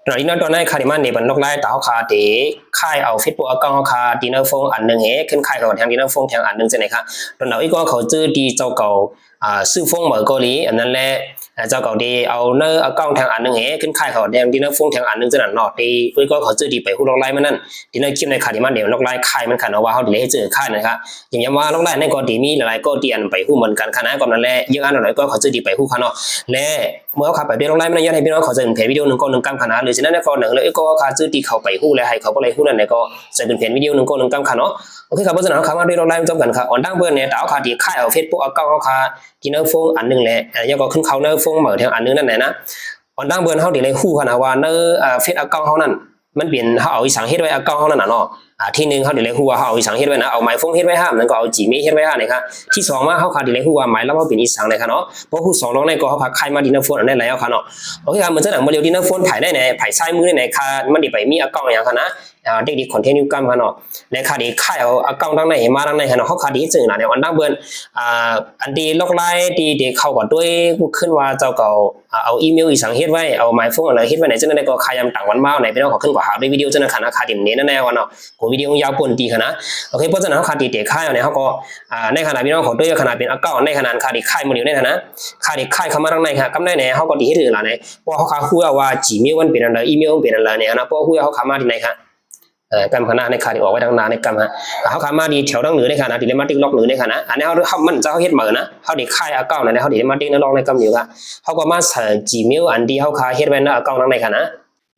ຕອນນີ້ເນາະ ຕອນນັ້ນຂ້າໄດ້ມາເນບັນລັອກລາຍ ຕາເຮົາຂ້າໄດ້ຂາຍເອົາເຟສບຸກອາກອນເຮົາຂ້າທີ່ໃນໂຟນອັນໜຶ່ງເຮ ຂຶ້ນຂາຍເຂົ້າແທງທີ່ໃນໂຟນແທງອັນໜຶ່ງຈັ່ງໃດຂ້າ. ຕອນເຮົາອີກກໍເຂົ້າຈື່ທີ່ເຈົ້າເກົ່າ ອ່າ ຊື້ໂຟນໃໝ່ກໍດີ ອັນນັ້ນແຫຼະ ເຈົ້າເກົ່າທີ່ເອົາໃນອາກອນແທງອັນໜຶ່ງເຮ ຂຶ້ນຂາຍເຂົ້າແທງທີ່ໃນໂຟນແທງອັນໜຶ່ງຈັ່ງນັ້ນເນາະ. ທີ່ເອີຍກໍເຂົ້າຈື່ທີ່ໄປຮູ້ລັອກລາຍມັນນັ້ນ ທີ່ໃນຄລິບໃນຂ້າໄດ້ມາເນບັນລັອກລາຍຂາຍມັນຂ້າເນາະ ວ່າເຮົາໄດ້ເຮັດຈັ່ງໃດຂາຍນັ້ນຂ້າ. ຢ້ຳວ່າລັອກລາຍນັ້ນກໍທີ່ມີຫຼາຍໆກໍທີ່ອັນໄປຮູ້ເໝືອນກັນຂ້ານະ ກໍນັ້ນແຫຼະ ຢ້ຽງອັນນັ້ນກໍເຂົ້າຈື່ທີ່ໄປຮູ້ຂ້າເນາະ ແລະ ເມື່ອເຮົາຂ້າໄປເບິ່ງລັອກລາຍມັນ ຢາກໃຫ້ພີ່ນ້ອງເຂົ້າໃຈເປັນແຜນວິດີໂອໜຶ່ງກ້ອນໜຶ່ງກຳຂ້ານະ ຫຼື ສະນັ້ນກໍໜຶ່ງເລີຍ ກໍເຮົາຂ້າຈື່ທີ່ເຂົາໄປຮູ້ ແລະ ໃຫ້ເຂົາບໍ່ໄດ້ຮູ້ນັ້ນແຫຼະ ກໍໃສ່ເປັນແຜນວິດີໂອໜຶ່ງກ້ອນໜຶ່ງກຳຂ້າເນາະ. ໂອເຄຂ້າ ເພາະສະນັ້ນເຮົາຂ້າມາດ້ວຍລັອກລາຍນຳກັນຂ້າ. ອັນດັງເບິ່ງແນ່ ຕາເຮົາຂ້າທີ່ຂາຍເອົາເຟສບຸກອາກອນເຮົາຂ້າທີ່ໃນໂຟນອັນໜຶ່ງແຫຼະ ແລ້ວກໍຂຶ້ນເຂົ້າໃນໂຟນໃໝ່ແທງອັນໜຶ່ງນັ້ນແຫຼະນະ. ອັນດັງເບິ່ງເຮົາໄດ້ຮູ້ຂ້ານະວ່າໃນ ເອີ ເຟສອາກອນເຮົານັ້ນ ມັນເປັນເຮົາເອົາອີ່ສັງເຮັດໄວ້ອາກອນເຮົານັ້ນນະເນາະ. ອ່າ ທີໜຶ່ງເຮົາໄດ້ຮູ້ວ່າເຮົາເອົາອີ່ສັງເຮັດໄວ້ນະ ເອົາໄມໂຟນເຮັດໄວ້ຫາ ແລ້ວກໍເອົາຈີເມວເຮັດໄວ້ຫານີ້ຄ່ະ. ທີສອງມາເຮົາກໍໄດ້ຮູ້ວ່າໄມລັບເຮົາເປັນອີ່ສັງນີ້ຄ່ະເນາະ. ພໍຮູ້ສອງດອກນີ້ກໍເຮົາກໍຂາຍມາທີ່ໃນໂຟນອັນໃດແລ້ວຄ່ະເນາະ. ໂອເຄຄ່ະ ເໝືອນຈັ່ງນັ້ນ ມາເລີຍທີ່ໃນໂຟນພາຍໃນນີ້ ພາຍຊ້າຍມືນີ້ຄ່ະ ມັນໄດ້ໄປມີອາກອນຫຍັງຄ່ະນະ ອ່າ ເດັກດີຄອນເທນນິວກຳຄ່ະເນາະ. ແລ້ວຂ້າໄດ້ຂາຍເອົາອາກອນທາງໃນມາທາງໃນຄ່ະເນາະ. ເຮົາຂ້າໄດ້ເຮັດຈັ່ງໃດແນ່ ອັນດັງເບິ່ງ ອ່າ ອັນທີ່ລັອກລາຍທີ່ ທີ່ເຂົາກໍດ້ວຍຂຶ້ນວ່າເຈົ້າກໍ ອ່າ ເອົາອີເມວອີ່ສັງເຮັດໄວ້ ເອົາໄມໂຟນອັນໃດເຮັດໄວ້ໃນ ຈັ່ງໃດກໍຂ້າຢ້ຳຕາງວັນມາໃນ ພີ່ນ້ອງເຂົາຂຶ້ນກໍຫາດ້ວຍວິດີໂອຈັ່ງນັ້ນຄ່ະນະ. ຂ້າໄດ້ເນແນວວ່າເນາະ ໂກວິດີໂອຍາວປົນຕີຄ່ະນະ. ໂອເຄ ເພາະສະນັ້ນເຮົາຂ້າໄດ້ຂາຍເອົາໃນ ເຮົາກໍ ອ່າ ໃນຂະນະພີ່ນ້ອງເຂົາດ້ວຍຂະນະເປັນອາກອນໃນຂະນະ ຂ້າໄດ້ຂາຍມາຢູ່ໃນຫັ້ນນະ ຂ້າໄດ້ຂາຍເຂົ້າມາທາງໃນຄ່ະ. ກຳໃນແນ່ເຮົາກໍໄດ້ເຮັດຄືກັນແຫຼະ ເພາະເຮົາຂ້າຮູ້ແລ້ວວ່າຈີເມວມັນເປັນອັນໃດ ອີເມວມັນເປັນອັນໃດນີ້ນະ. ພໍຮູ້ແລ້ວເຮົາຂ້າມາທີ່ໃນຄ່ະ ເອີ ກຳຂະນະ ໃນຂ້າໄດ້ອອກໄວ້ທາງໜ້າໃນກຳ ເຮົາຂ້າມາທີ່ແຖວທາງເໜືອໃນຂະນະ ທີ່ໄດ້ມາຕິກລັອກເໜືອໃນຂະນະ. ອັນນີ້ເຮົາ ເຮົາ ມັນຈະເຮັດໃໝ່ນະ ເຮົາໄດ້ຂາຍອາກອນນັ້ນ ເຮົາໄດ້ມາຕິກໃນລັອກໃນກຳຢູ່ຄ່ະ. ເຮົາກໍມາໃສ່ຈີເມວອັນທີ່ເຮົາຂ້າເຮັດໄວ້ໃນອາກອນທາງໃນຂະນະ.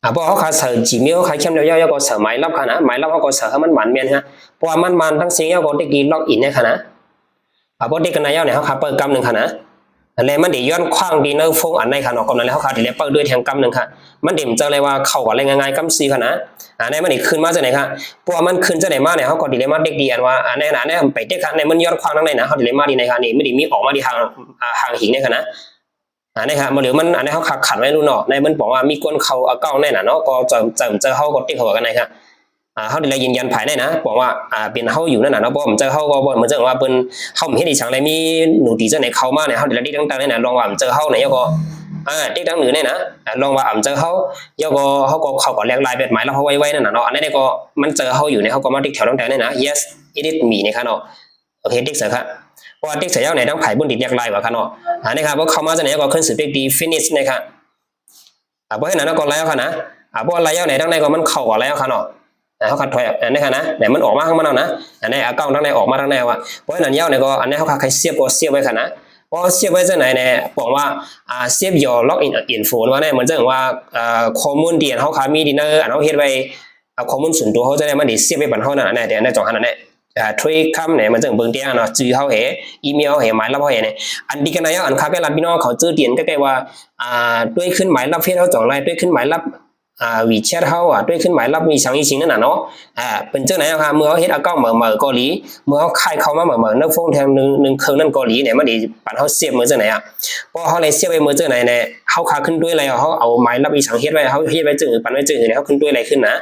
ອ່າ ພໍເຮົາຂ້າໃສ່ຈີເມວ ຂ້າແຄມແລ້ວ ເຮົາກໍໃສ່ໄມລັບຄ່ະນະ. ໄມລັບເຮົາກໍໃສ່ໃຫ້ມັນໝັ້ນແມ່ນຄ່ະ ເພາະວ່າມັນໝັ້ນທັງສິ່ງ ເຮົາກໍຕິກທີ່ລັອກອິນໃນຂະນະ. ອ່າ ພໍຕິກກັນໃນແລ້ວນີ້ ເຮົາຂ້າເປີດກຳໜຶ່ງຄ່ະນະ ແລ້ວມັນໄດ້ຍ້ອນຂວ້າງທີ່ໃນໂຟນອັນໃນຄ່ະເນາະ. ກໍນັ້ນແຫຼະ ເຮົາຂ້າໄດ້ເປີດດ້ວຍແທງກຳໜຶ່ງຄ່ະ. ມັນໄດ້ເຈົ້າເລີຍວ່າເຂົ້າກັນໄດ້ງ່າຍໆ ກຳຊື່ຄ່ະນະ. ອັນນີ້ມັນໄດ້ຂຶ້ນມາຈັ່ງໃດຄ່ະ ເພາະວ່າມັນຂຶ້ນຈັ່ງໃດມານີ້ ເຮົາກໍໄດ້ມາຕິກທີ່ອັນວ່າ ອັນນີ້ນະ ອັນນີ້ໄປຕິກຄ່ະ ໃນມັນຍ້ອນຂວ້າງທາງໃນນະ ເຮົາໄດ້ມາທີ່ໃນຄ່ະ. ນີ້ມັນໄດ້ມີອອກມາທີ່ທາງ ອ່າ ທາງຫີກໃນຂະນະ. ອັນນີ້ຄ່ະ ມາເລີຍມັນ ອັນນີ້ເຮົາຂ້າຂັດໄວ້ລຸ້ນເນາະ ໃນມັນບອກວ່າມີຄົນເຂົ້າອາກອນໃນນະເນາະ ກໍເຈົ້າ ເຈົ້າ ເຈົ້າເຮົາກໍຕິກເຂົ້າກັນໃນຄ່ະ. ອ່າ ເຮົາໄດ້ລະຢືນຢັນພາຍໃນນະ ບອກວ່າ ອ່າ ເປັນເຮົາຢູ່ນັ້ນນະເນາະ. ບໍ່ ບໍ່ແມ່ນເຈົ້າເຮົາ ບໍ່ ບໍ່ ບໍ່ແມ່ນເຈົ້າວ່າເພິ່ນ ເຮົາເຮັດອີ່ສັງໄດ້ມີໂນຕິສໃນເຂົ້າມາໃນ ເຮົາໄດ້ລະຕິກຕັ້ງແຕ່ໃນນະ ລອງວ່າເປັນເຈົ້າເຮົາໃນ ແລ້ວກໍ ອ່າ ຕິກທາງເໜືອໃນນະ ລອງວ່າເປັນເຈົ້າເຮົາ ແລ້ວກໍເຮົາກໍເຂົ້າກັບແລກລາຍແບບໝາຍລັບເຮົາໄວ້ໄວ້ນັ້ນນະເນາະ. ອັນນີ້ກໍມັນເຈົ້າເຮົາຢູ່ໃນ ເຮົາກໍມາຕິກແຖວຕັ້ງແຕ່ໃນນະ yes it is me ນີ້ຄ່ະເນາະ. ໂອເຄ ຕິກໃສ່ຄ່ະ ເພາະວ່າຕິກໃສ່ແລ້ວໃນທາງພາຍບົນຕິດແລກລາຍວ່າຄ່ະເນາະ. ອັນນີ້ຄ່ະ ພໍເຂົ້າມາຈັ່ງໃດກໍຂຶ້ນສືບຕິກທີ່ finish ນີ້ຄ່ະ. ອ່າ ບໍ່ເຮັດຫຍັງນະ ກໍໄລ່ເອົາຄ່ະນະ. ອ່າ ບໍ່ໄລ່ເອົາໃນທາງໃນກໍມັນເຂົ້າກໍໄລ່ເອົາຄ່ະເນາະ. ອ່າ ເຮົາກໍຖອຍ ອັນນີ້ຄ່ະນະ ໃນມັນອອກມາຂອງມັນເອົານະ ອັນໃນອາກອນທາງໃນອອກມາທາງໃນວ່າ. ບໍ່ເຮັດຫຍັງຍາວນີ້ກໍ ອັນນີ້ເຮົາກໍໃຫ້ເຊບກໍເຊບໄວ້ຄ່ະນະ. ພໍເຊບໄວ້ຈັ່ງໃດແນ່ ບອກວ່າ ອ່າ save your login info ວ່າແນ່ ເໝືອນຈັ່ງວ່າ ເອີ ຂໍ້ມູນທີ່ເຮົາຄ່າມີທີ່ໃນ ອັນເຮົາເຮັດໄວ້ ອ່າ ຂໍ້ມູນສ່ວນຕົວເຮົາຈັ່ງໃດ ມັນໄດ້ເຊບໄວ້ປັນເຮົານັ້ນນະ ໃນ ໃນຊ່ອງຫັ້ນນະ. ອ່າ ທຣຽດຄຳນີ້ ມັນຈະເບິ່ງແຕ່ເນາະ ຊື່ເຮົາເຮ ອີເມວເຮົາເຮ ໝາຍລັບເຮົາເຮນີ້. ອັນທີ່ກະໄນ ອັນຄ່າໄກ່ລັດ ພີ່ນ້ອງເຂົາຈື່ຕຽນໃກ້ໆວ່າ ອ່າ ດ້ວຍຂຶ້ນໝາຍລັບເຟສເຮົາ ຈອງໄລດ້ວຍຂຶ້ນໝາຍລັບ ອ່າ WeChat ເຮົາ ອ່າ ດ້ວຍຂຶ້ນໝາຍລັບອີ່ສັງອີ່ສິງນັ້ນນະເນາະ. ອ່າ ເປັນຈັ່ງໃດເຮົາ ເມື່ອເຮົາເຮັດອາກອນໃໝ່ໆກໍດີ ເມື່ອເຮົາຂາຍເຂົ້າມາໃໝ່ໆ ໃນໂຟນແທງໜຶ່ງ ໜຶ່ງເຄື່ອງນັ້ນກໍດີນີ້ ມັນໄດ້ປັນເຮົາເຊບເມື່ອຈັ່ງໃດອະ. ພໍເຮົາໄດ້ເຊບໄວ້ເມື່ອຈັ່ງໃດແນ່ ເຮົາຄ່າຂຶ້ນດ້ວຍໄລ ເຮົາເອົາໝາຍລັບອີ່ສັງເຮັດໄວ້ ເຮົາເຮັດໄວ້ຈັ່ງອື່ນ ປັນໄວ້ຈັ່ງອື່ນ ເຮົາຂຶ້ນດ້ວຍໄລຂຶ້ນນະ.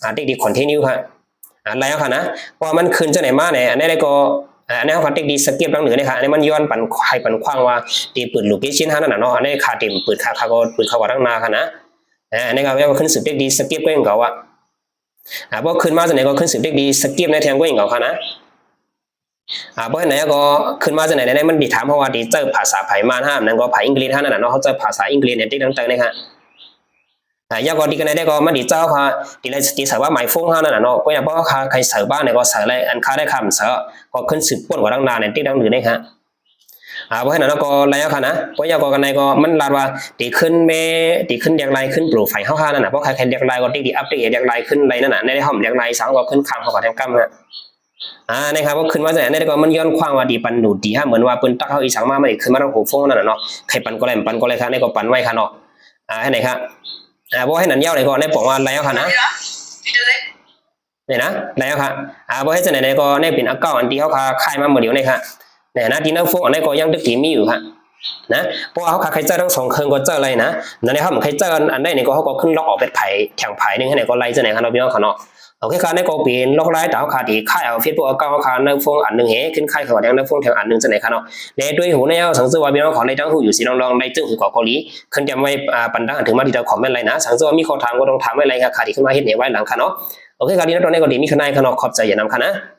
ອ່າ ຕິກທີ່ continue ຄ່ະ. ອ່າ ໄລ່ເອົາຄ່ະນະ ເພາະວ່າມັນຂຶ້ນຈັ່ງໃດມາແນ່. ອັນນີ້ກໍ ເອີ ອັນນີ້ເຮົາກໍຕິກທີ່ skip ທາງເໜືອໃນຄ່ະ. ອັນນີ້ມັນຍ້ອນປັນ ໃຫ້ປັນຂວ້າງວ່າ ທີ່ເປີດໂລເຄຊັນຫັ້ນນະເນາະ. ອັນນີ້ຄ່າທີ່ເປີດຄ່ະ ຄ່າກໍເປີດເຂົ້າກັບທາງໜ້າຄ່ະນະ. ເອີ ອັນນີ້ກໍ ກໍຂຶ້ນສືບຕິກທີ່ skip ກໍຍັງເກົ່າອະ. ອ່າ ພໍຂຶ້ນມາຈັ່ງໃດກໍຂຶ້ນສືບຕິກທີ່ skip ໃນແທງກໍຍັງເກົ່າຄ່ະນະ. ອ່າ ພໍເຮັດໃດກໍຂຶ້ນມາຈັ່ງໃດໃນ ມັນໄດ້ຖາມເຮົາວ່າທີ່ໃຊ້ພາສາໃຜມານະ ນັ້ນກໍພາສາອັງກິດຫັ້ນນະເນາະ. ເຮົາໃຊ້ພາສາອັງກິດນີ້ ຕິກທາງໃຕ້ນີ້ຄ່ະ. ອ່າ ແລ້ວກໍຕິກອັນໃດກໍມັນໄດ້ເຈົ້າຄ່ະ ທີ່ໄດ້ ທີ່ໃສ່ວ່າໝາຍໂຟນເຮົານັ້ນນະເນາະ. ກໍຢ່າງ ເພາະວ່າຄ່າໃຜໃສ່ບ້ານນີ້ກໍໃສ່ໄດ້ ອັນຄ່າໄດ້ຄ່າໃສ່ ກໍຂຶ້ນສືບປ້ນກວ່າທາງໜ້ານີ້ ຕິກທາງໜືອແລ້ວນີ້ຄ່ະ. ອ່າ ບໍ່ເຮັດຫຍັງເນາະ ກໍໄລ່ເອົາຄ່ະນະ. ບໍ່ຢາກກໍກັນໃດກໍມັນລາດວ່າ ຕິກຂຶ້ນແມ່ ຕິກຂຶ້ນແລກລາຍ ຂຶ້ນໂປຣໄຟເຮົາຄ່ະນັ້ນນະ. ເພາະໃຜໃຄແລກລາຍກໍຕິກທີ່ອັບເດດແລກລາຍຂຶ້ນໄດ້ນັ້ນນະ. ໃນຫ້ອງແລກລາຍສັງກໍຂຶ້ນຂ້າງເຮົາກໍແທງກຳນະ. ອ່າ ນີ້ຄ່ະ ພໍຂຶ້ນມາຈັ່ງໃດ ອັນນີ້ກໍມັນຍ້ອນຂວ້າງວ່າທີ່ປັນໂນຕິຮະ ເໝືອນວ່າເພິ່ນຕັກເຮົາອີ່ສັງມາ ມັນໄດ້ຂຶ້ນມາທາງໂຮມໂຟນນັ້ນນະເນາະ. ໃຜປັນກໍໄດ້ ບໍ່ປັນກໍໄດ້ຄ່ະ ນີ້ກໍປັນໄວ້ຄ່ະເນາະ. ອ່າ ເຮັດໃດຄ່ະ ອ່າ ບໍ່ເຮັດອັນຍາວນີ້ກໍ ໃນປ່ອງວ່າໄລ່ເອົາຄ່ະນະ. ນີ້ນະ ໄລ່ເອົາຄ່ະ. ອ່າ ບໍ່ເຮັດຈັ່ງໃດນີ້ກໍ ນີ້ເປັນອາກອນອັນທີ່ເຮົາຄ່າຂາຍມາມື້ດຽວນີ້ຄ່ະ. ນີ້ນະ ທີ່ໃນໂຟນອັນນີ້ກໍຍັງຕຶກທີ່ມີຢູ່ຄ່ະນະ ເພາະວ່າເຮົາຄ່າໃຊ້ຈ່າຍທັງສອງເຄື່ອງກໍຈ່າຍໄດ້ນະ. ແລ້ວໃນເຮົາບໍ່ໃຊ້ຈ່າຍອັນໃດນີ້ກໍ ເຮົາກໍຂຶ້ນລັອກອອກເປັນພາຍ ແຖມພາຍໜຶ່ງໃຫ້ ນີ້ກໍໄລ່ຈັ່ງໃດຄ່ະເນາະ ພີ່ນ້ອງຄ່ະເນາະ. ເອີ ໂອເຄຄ່ະ ນີ້ກໍເປັນລອກລາຍຕາເຮົາຄ່ະ ທີ່ຂາຍເອົາ Facebook account ເຮົາຄ່ະ ໃນໂຟນອັນໜຶ່ງເຮ ຂຶ້ນຂາຍເຂົ້າແດງໃນໂຟນແຖມອັນໜຶ່ງຈັ່ງໃດຄ່ະເນາະ. ແລະ ໂດຍຫູແນວ ສັງເກດວ່າພີ່ນ້ອງຂອງໃນທາງຫູຢູ່ສີດອງໆ ໄດ້ເຈີຫູເກາະເກົາຫຼີ ຂຶ້ນຈຳໄວ້ ອາ ປັນດັງ ເຖິງມາທີ່ເຈົ້າຄອມເມັນໄລນະ. ສັງເກດວ່າມີຂໍ້ຖາມກໍຕ້ອງຖາມໄວ້ໄລຄ່ະ ທີ່ຂຶ້ນມາເຮັດໃນໄວ້ຫຼັງຄ່ະເນາະ. ໂອເຄຄ່ະ ທີ່ນຳຕອນນີ້ກໍດີມີຂະໜາຍຄ່ະເນາະ. ຂອບໃຈຢ່ານຳຄ່ະນະ.